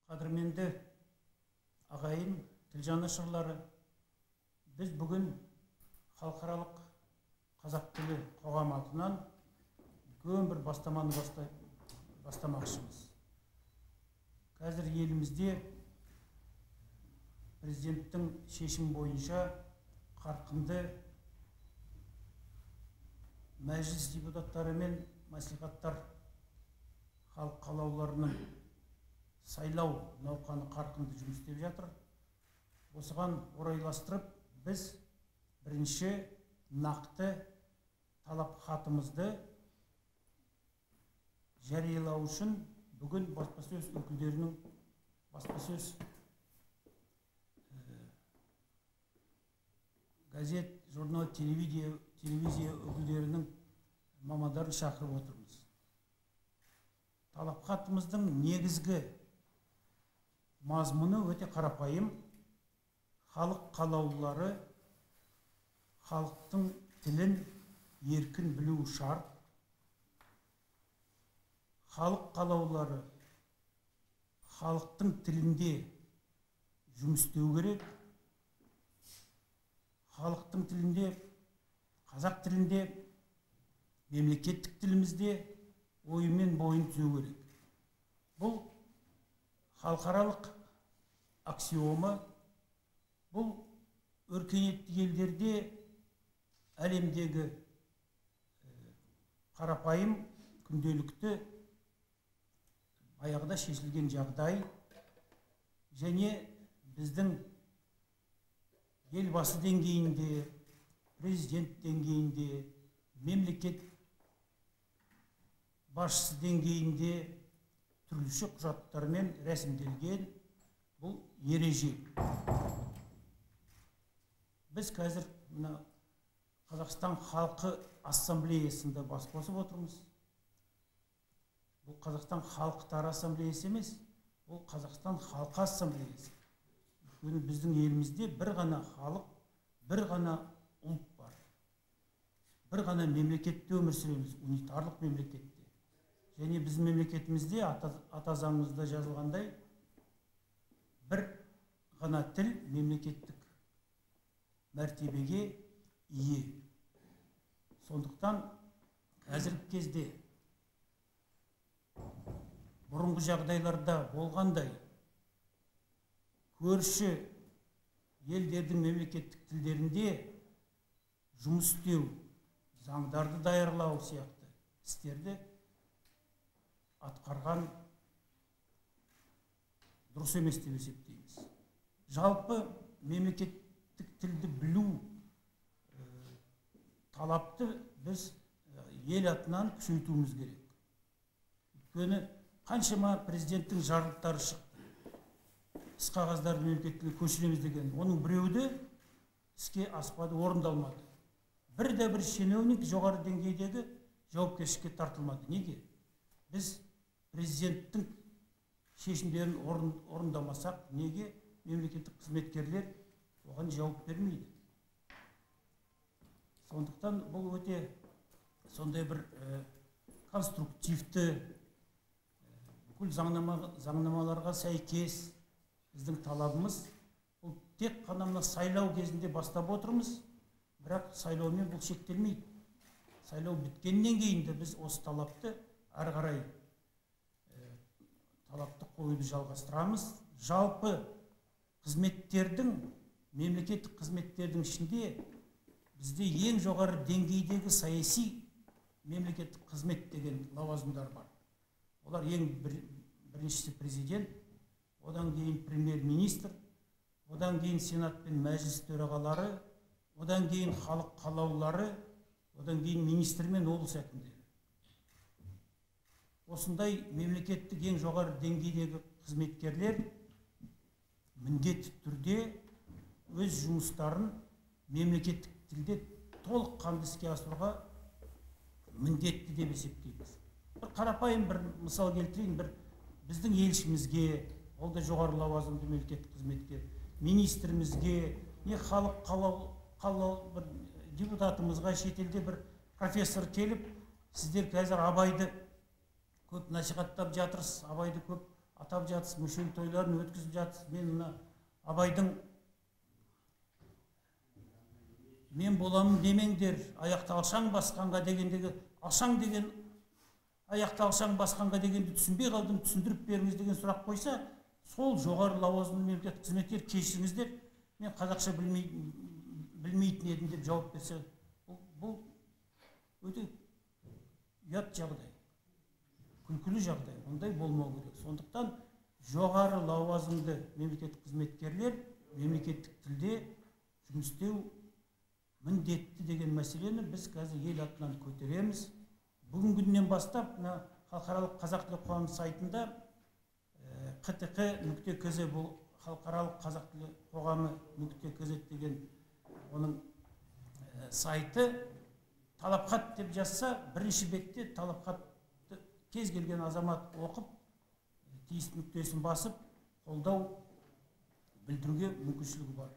Қадірменді ағайын, тіл жанашырлары, біз бүгін халықаралық қазақ тілі қоғамы атынан үлкен бір бастаманы бастамақшымыз. Қазір елімізде президенттің шешімі бойынша қарқынды мәжіліс депутаттары мен мәслихаттар халық қалаулыларының сайлау науқаны қарқынды жұмыс істеп жатыр. Осыған орайластырып, біз бірінші нақты талап хатымызды жариялау үшін бүгін баспасөз өкілдерінің баспасөз газет, журнал, телевизия өкілдерінің мамандарын шақырып отырмыз. Талап хатымыздың негізгі мазмұны өте қарапайым. Халық қалаулылары халықтың тілін еркін білу шарт. Халық қалаулылары халықтың тілінде жұмыс істеу керек. Халықтың тілінде, қазақ тілінде, мемлекеттік тілімізде ойымен бойын түзеу керек. Бұл халықаралық аксиома. Бұл өркениетті елдерде әлемдегі қарапайым күнделікті баяғыда шешілген жағдай және біздің елбасы деңгейінде, президент деңгейінде, мемлекет басшысы деңгейінде түрліше құжаттармен рәсімделген бұл ереже. Біз қазір мына Қазақстан халқы ассамблеясында бас қосып отырмыз. Бұл Қазақстан халықтары ассамблеясы емес, бұл Қазақстан халқы ассамблеясы. Өйткені біздің елімізде бір ғана халық, бір ғана ұлт бар. Бір ғана мемлекетте өмір сүреміз, унитарлық мемлекетте. Және біздің мемлекетімізде ата заңымызда жазылғандай бір ғана тіл мемлекеттік мәртебеге ие. Сондықтан қазіргі кезде бұрынғы жағдайларда болғандай көрші елдердің мемлекеттік тілдерінде жұмыс істеу, заңдарды даярлау сияқты істерді атқарған дұрыс емес деп есептейміз. Жалпы мемлекеттік тілді білу талапты біз ел атынан күшейтуіміз керек. Өйткені қаншама президенттің жарлықтары шықты. Іс қағаздарды мемлекеттік тілге көшіреміз деген, оның біреуі де іске аспады, орындалмады. Бір де бір шенеунік жоғары деңгейдегі жауапкершілікке тартылмады. Неге? Біз президенттің шешімдерін орындамасақ, неге мемлекеттік қызметкерлер оған жауап бермейді? Сондықтан бұл өте сондай бір конструктивті, бүкіл заңнамаларға сәйкес біздің талабымыз. Бұл тек қана мына сайлау кезінде бастап отырмыз, бірақ сайлаумен бұл шектелмейді. Сайлау біткеннен кейін де біз осы талапты әрі қарай талапты қоюды жалғастырамыз. Жалпы қызметтердің, мемлекеттік қызметтердің ішінде бізде ең жоғары деңгейдегі саяси мемлекеттік қызмет деген лауазымдар бар. Олар ең біріншісі президент, одан кейін премьер-министр, одан кейін сенат пен мәжіліс төрағалары, одан кейін халық қалаулылары, одан кейін министр мен облыс әкімдері. Осындай мемлекеттік ең жоғары деңгейдегі қызметкерлер міндетті түрде өз жұмыстарын мемлекеттік тілде толыққанды іске асыруға міндетті деп есептейміз. Бір қарапайым бір мысал келтірейін. Бір біздің елшімізге, ол да жоғары лауазымды мемлекеттік қызметкер, министрімізге, не халық қалау бір депутатымызға шетелде бір профессор келіп, сіздер қазір Абайды көп насихаттап жатырсыз, Абайды көп атап жатсыз, мүшел тойларын өткізіп жатсыз. Мен мына Абайдың мен боламын демеңдер, аяқты алшаң басқанға дегендегі алшаң деген аяқты алшаң басқанға дегенді түсінбей қалдым, түсіндіріп беріңіз деген сұрақ қойса, сол жоғары лауазымды мемлекеттік қызметкер кешіріңіздер, мен қазақша білмейтін едім деп жауап берсе, бұл өте ұят жағдай, күлкілі жағдай, ондай болмау керек. Сондықтан жоғары лауазымды мемлекеттік қызметкерлер мемлекеттік тілде жұмыс істеу міндетті деген мәселені біз қазір ел атынан көтереміз. Бүгінгі күннен бастап мына халықаралық қазақ тілі қоғамы сайтында қтқ.kz, бұл халықаралық қазақ тілі қоғамы .kz деген оның сайты, талапхат деп жазса, бірінші бетте талапхатты кез келген азамат оқып, тиісті нүктесін басып, қолдау білдіруге мүмкіншілігі бар.